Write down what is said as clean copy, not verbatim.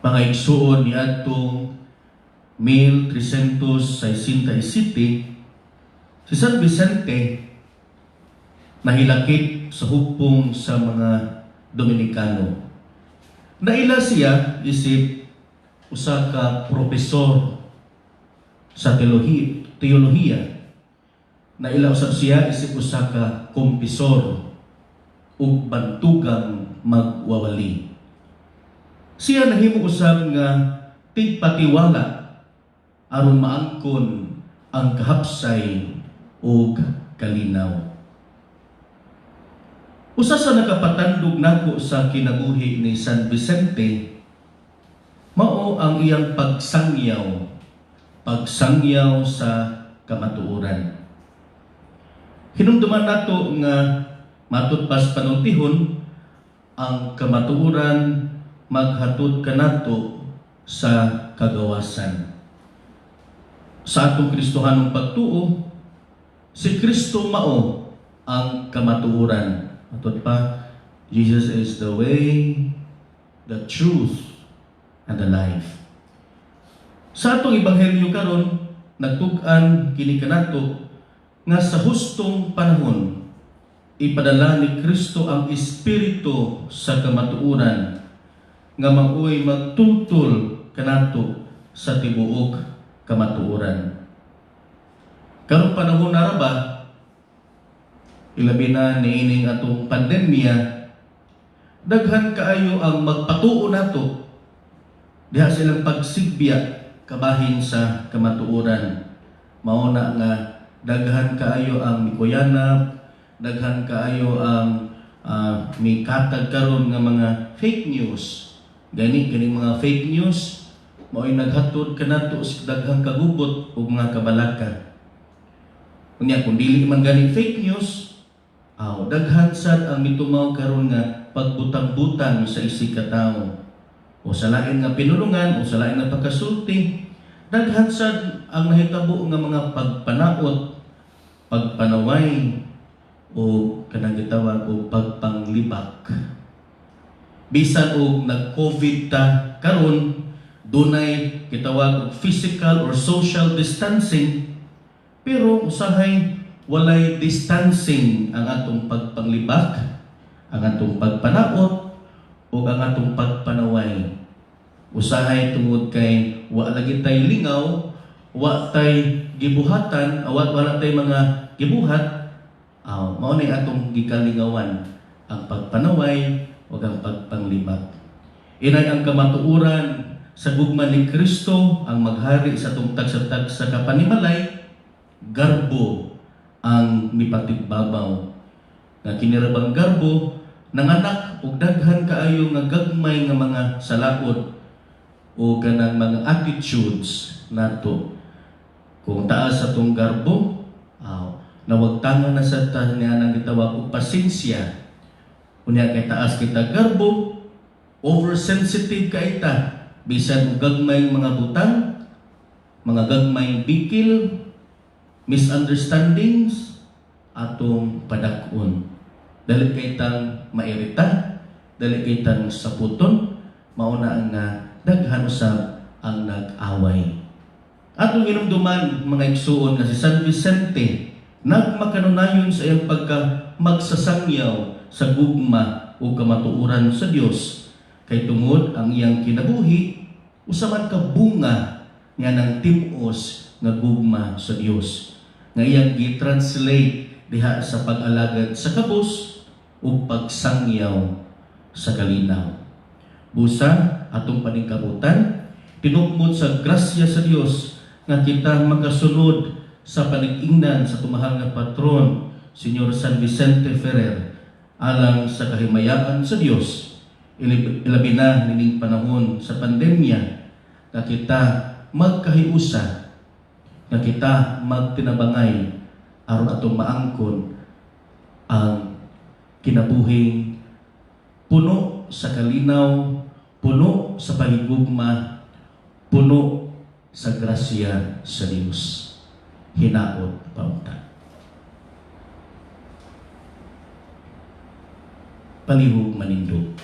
Mga igsuon, niadtong 1367, si San Vicente nahilakip sa hukbong sa mga Dominikano. Naila siya isip usa ka propesor sa teolohiya. Naila usab siya isip usa ka kompisor ug bantugang magwawali. Siya nahimo usab nga tigpatiwala aron maangkon ang kahapsay ug kalinaw. Usa sa nakapatandog nako sa kinabuhi ni San Vicente mao ang iyang pagsangyaw, pagsangyaw sa kamatuoran. Hinumduman nato nga matud pas panultihon, ang kamatuoran maghatod kanato sa kagawasan. Sa atong Kristohanong pagtuo, si Kristo mao ang kamatuoran. Matud pa, Jesus is the way, the truth, and the life. Sa atong ebanghelyo karon, nagtug-an kini kanato nga sa hustong panahon ipadala ni Kristo ang Espiritu sa kamatuoran nga maoy magtultol kanato sa tibuok kamatuoran. Karong panahon na ra ba, ilabi na niining atong pandemya, daghan kaayo ang magpatuo nato diha silang pagsigbya kabahin sa kamatuoran. Mao na nga daghan kaayo ang mikuyanap, daghan kaayo ang mikatag karon nga mga fake news. Gani kining mga fake news mao'y naghatod kanato sa daghang kagubot ug mga kabalaka. Unya, kung dili man gani fake news, aw, daghan sad ang mitumaw karon nga pagbutang-butang sa isig ka tawo. O sa lain nga pinulungan o sa lain nga pagkasulti, daghan sad ang nahitabo nga mga pagpanaot, pagpanaway o kanang gitawag og pagpanglibak. Bisan og nag-COVID ta karon, dunay gitawag og physical or social distancing, pero usahay walay distancing ang atong pagpanglibak, ang atong pagpanaot, o ang atong pagpanaway. Usahay tungod kay wa lagi tay lingaw, wa tay gibuhatan, awat wala tay mga gibuhat, aw, mao ni atong gikalingawan ang pagpanaway o ang pagpanglibak. Inay ang kamatuoran sa gugma ni Kristo ang maghari sa atong tagsa-tagsa ka panimalay, garbo ang mipatigbabaw. Nga kini ra bang garbo nanganak og daghan kaayo nga gagmay nga mga salaod o kanang mga attitudes nato. Kung taas atong garbo, aw, nawagtangan na sa ta niya nang gitawag og pasensya. Unya kay taas kita garbo, oversensitive kay ta bisan og gagmay mga butang, mga gagmay bikil, misunderstandings, atong padak-on. Dali kay tang mairita, dali kay tang saputon, mao na ang nga daghan usab ang nag-away. Atong inumduman, mga igsuon, nga si San Vicente nagmakanunayon sa iyang pagka magsasangyaw sa gugma o kamatuoran sa Dios kay tungod ang iyang kinabuhi usa man ka bunga nga ng tim-os nga gugma sa Dios nga iyang gi-translate diha sa pag-alagad sa kabus ug pagsangyaw sa kalinaw. Busa atong paningkamutan, tinukmod sa grasya sa Dios nga kita makasunod sa panig-ingnan sa tumahal nga patron, Senyor San Vicente Ferrer, alang sa kahimayaan sa Dios. Ilabi na nining panahon sa pandemya nga kita magkahiusa, nga kita magtinabangay aron atong maangkon ang kinabuhing puno sa kalinaw, puno sa pahigugma, puno sa grasya sa Dios. Hinaot paunta. Palihog manindog.